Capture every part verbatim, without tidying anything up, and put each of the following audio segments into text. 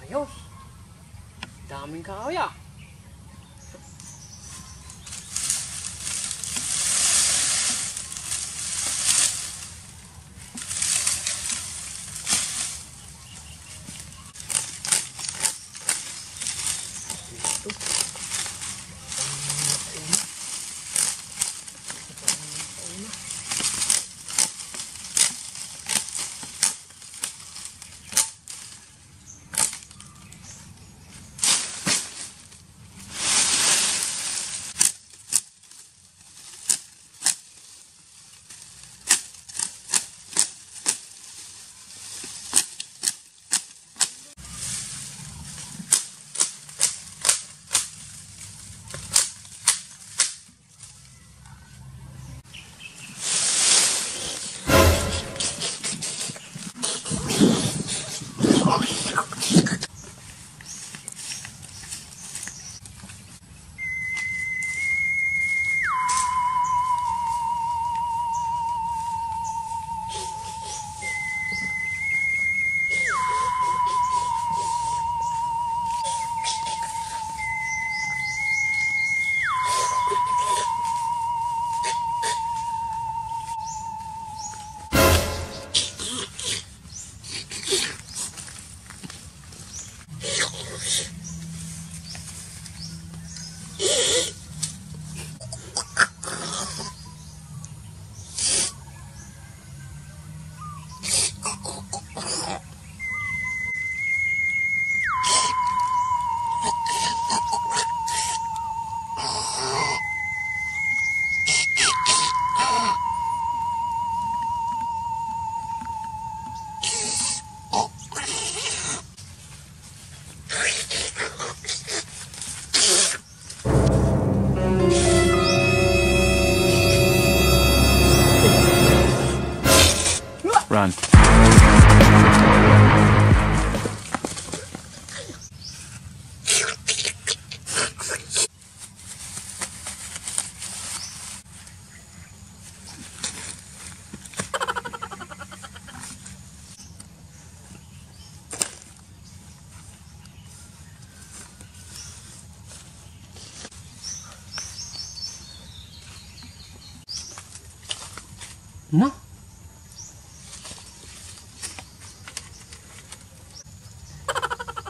Ayos. Daming kahoy, ah. Run. Ma?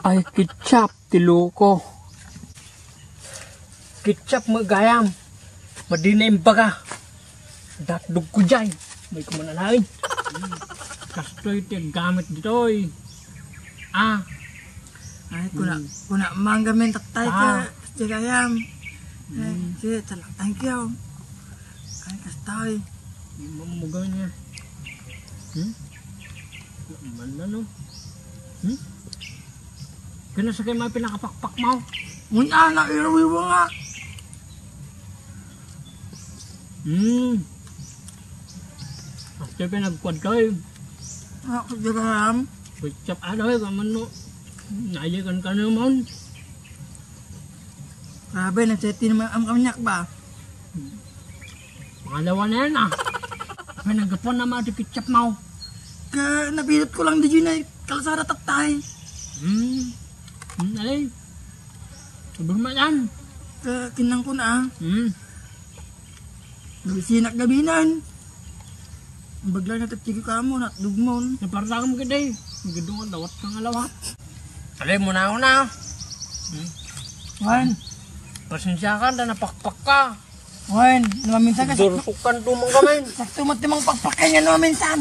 Ay, ketchup ti loko. Ketchup met gayam. Madina imbaga. Datdogko jay. May kumananain. Kastoy ti aggamit ditoy. Ah. Ay, kuna, hmm, kuna mangga men tattay ka, ah, kastoy gayam. Ay, hmm, sige, tala-, thank you. Ay, kastoy. Mamugaw niya. Hmm? Wala man na, no? Hmm? Kano sa kayo mga pinakapakpak mo? Ngun ana, irawiwa nga. Hmm. After ka nagkuad ka, eh. Ah, kagagaram. Ketchup, ano, eh, kaman, no? Nayakan ka naman. Grabe, nagseti naman ang kanyak ba? Pangalawa na yan, ah. Ay, naggapuan na mga ketchup mo. Ka, napilot ko lang di yun ay kalsada tattay. Hmm. Hmm, ay. Sabon mo yan. Ka, kinang ko na, ah. Hmm. Nagsinak gabinan. Bagla na tatsigi ka mo, natdugmon. Napartakam ka, day. Ang gadungan, lawat kang alawat. Alay mo na ako na. Hmm. Wan. Pasensya ka, da napakpak ka. Wen, no maminsan ka, sakto. Dursukan tumang ka, men. Sakto mo timang pakpakay nga no maminsan.